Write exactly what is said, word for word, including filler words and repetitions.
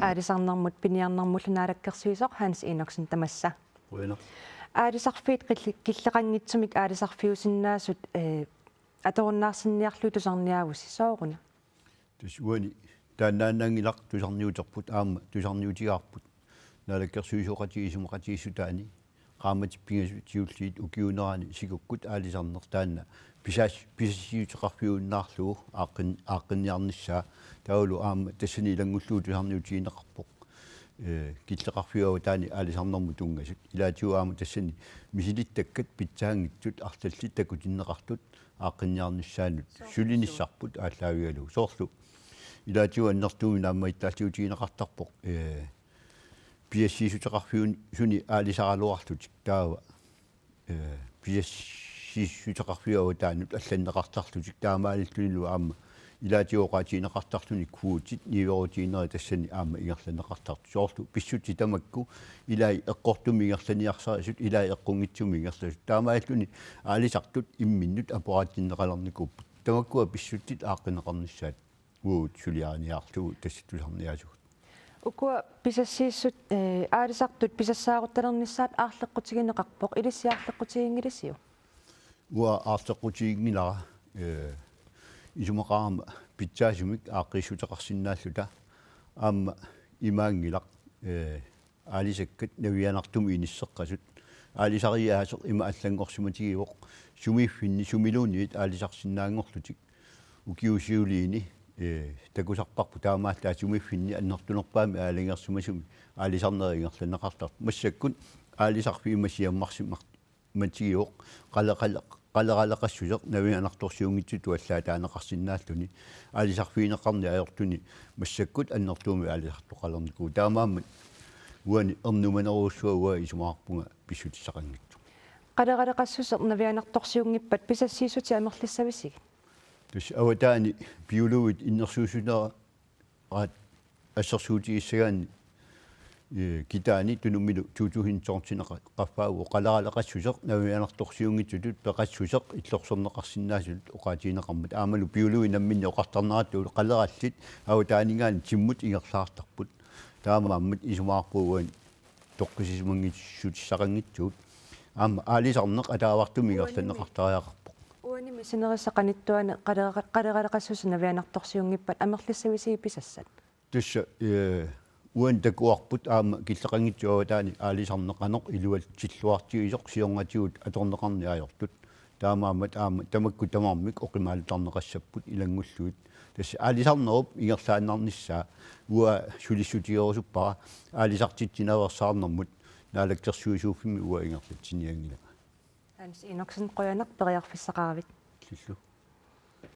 Aalisarnermut piniarnermullu naalakkersuisoq Hans Enoksen, tamassa. Qujanaq. Aalisarfiit kille-, killeqanngitsumik aalisarfiusinnaasut, eh, atorunnaarsinniarlugit tusarniaavusi, sooruna? Tassa uani taannaannaanngilaq, tusarniuterput aamma tusarniutigaarput naalakkersuisooqatigiit isumaqatigiissutaanni qaammatit pingasut siulliit ukiuunerani sikukkut aalisarneq taanna pisaas-, pisassiissuteqarfiuinnarlugu aaqqin-, aaqqinniarnissaa. Taavalu aamma tassani ilanngullugu tusarniutigineqarpoq, eh, killeqarfiup avataani aalisarnermut tunngasut. Ilaatigut aamma tassani misilittakkat pitsaanngitsut arlallit takutinneqartut aaqqinniarnissaannut sulinissarput aallaavigalugu. Soorlu ilaatigut annertuumik naammagittaalliutigineqartarpoq, eh, pisassiissuteqarfiusuni aalisaraluarlutik, taava, eh, pisassiissuteqarfiup avataanut allanneqartarlutik, taamaalillunilu aamma ilaatigut oqaatigineqartarluni kvotit niuerutiginerit tassani aamma ingerlanneqartartut. Soorlu pissutsit tamakku ilai eqqortumik ingerlaniarsarisut, ilai eqqunngitsumik ingerlasut. Taamaalilluni aalisartut imminnut aporaatsinneqalernikuupput. Tamakkua pissutsit aaqqinneqarnissaat uagut suliariniarlugu tassa tusarniaasugut. Ukua pisassiissut, eh, aalisartut pisassaaruttalernissaat aarleqqutigineqarpoq, ilissi aarleqqutiginngilisiuk? Uanga aarleqqutiginngilara, eh, isumaqarama pitsaasumik aaqqiissuteqarsinnaalluta. Aamma imaanngilaq, eh, aalisakkat navianartumik inisseqqasut. Aalisariaaseq ima allanngorsimatigivoq, sumiiffinni sumiluunniit aalisarsinnaanngorlutik. Ukiut siuliini, eh, takusarparput taamaallaat sumiiffinni annertunerpaamik aalajangersimasumik aalisarnerit ingerlanneqartartut. Massakkut aalisarfik ima siammarsimar-, matigivoq, qaleqale-, qaleraleqassuseq navianartorsiunngitsutut allaataaneqarsinnaalluni, aalisarfigineqarneq ajortuni massakkut annertuumik aalisartoqalernikuuvoq. Taamaammat uani ernumanerujussuaq uanga isumaqarpunga pissutissaqanngitsoq. Qaleraleqassuseq navianartorsiunngippat pisassiissutit amerlissavisigit? Tassa avataani biologit innersuussuteqaraat assersuutigissagaanni, eh, Kitaani Tunummilu to tusind tolv-inik qaffaavugut qaleraleqassuseq navianartorsiunngitsutut peqassuseq illorsorneqarsinnaasutut oqaatigineqarmat. Aammalu biologit namminneq oqartarneratut qalerallit avataaninngaanniit timmut ingerlaartarput. Taamaammat isumaqarpunga uani toqqissisimanngitsutissaqanngitsugut. Aamma aalisarneq ataavartumik ingerlanneqartariaqarpoq. Uanimi sinerissap qanittuani qalera-, qaleraleqassuseq navianartorsiunngippat amerlissavisigit pisassat? Tassa, eh, uani takuarput aamma killeqanngitsut avataani aalisarneq qanoq iluatsilluartigisoq siornatigut atorneqarneq ajortut. Taamaammat aamma tamakku tamarmik oqimaalutarneqassapput ilanngullugit. Tassa aalisarnerup ingerlaannarnissaa uanga sulissutigerusuppara, aalisartitsinaveersaarnermut naalakkersuisuuffimmi uanga ingerlatsinianngilanga. Hans Enoksen, qujanaq periarfissaqaravit. Illillu.